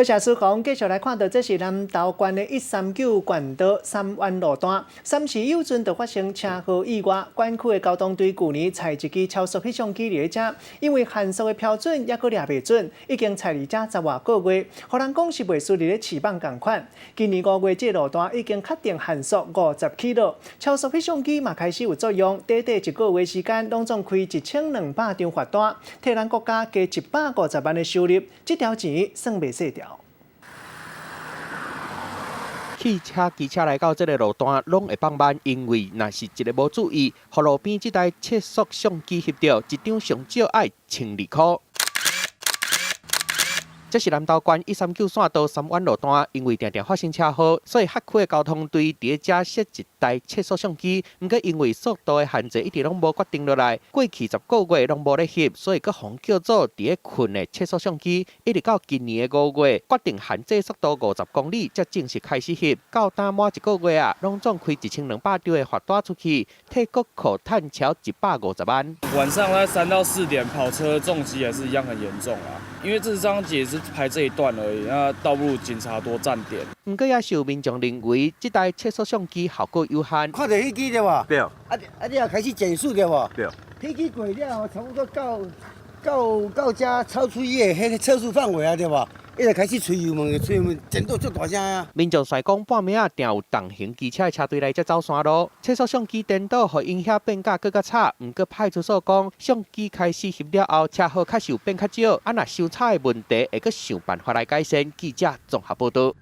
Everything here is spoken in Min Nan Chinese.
多謝書講，繼續來看到這是南投縣的139縣道三灣路段，三時有陣就發生車禍意外。管區的交通隊舊年採一支超速翕相機佇咧遮，因為限速的標準猶閣掠袂準，已經採佇遮十外個月，予人講是袂輸佇咧翅膀仝款。今年5月，這個路段已經確定限速50起咯，超速翕相機嘛開始有作用，短短一個月時間，攏總開1200張罰單，替咱國家加150萬的收入，這條錢算袂細條。汽車、機車來到這个路段，攏會放慢，因為若是一个無注意，予路邊這台測速相機翕著，一張上少愛12箍。這是南投縣139線道三灣路段，因為定定發生車禍，所以轄區的交通隊佇咧遮設一台測速相機。毋過因為速度的限制一直攏無決定落來，過去10個月攏無咧翕，所以閣予叫做佇咧睏的測速相機，一直到今年的5月決定限制速度50公里，才正式開始翕。到今滿一個月啊，攏總開1200張的罰單出去，替國庫趁超150萬。晚上在3到4點跑車重機也是一樣很嚴重啊，因為這張也是排這一段而已，那倒不如警察多站點。毋過也是有民眾認為，這台測速相機效果有限。看著彼支對無？對。啊啊，你也開始減速對無？對。彼支過了後，差不多到到到遮超出伊的彼个測速範圍啊，對無？伊就開始催油門，催油門，震到足大聲啊！民眾踅講半暝仔定有重型機車的車隊來遮走山路，測速相機顛倒，予影響變甲閣較慘。毋過派出所講，相機開始翕了後，車禍確實有變較少。啊，若傷差的問題，會閣想辦法來改善。記者綜合報導。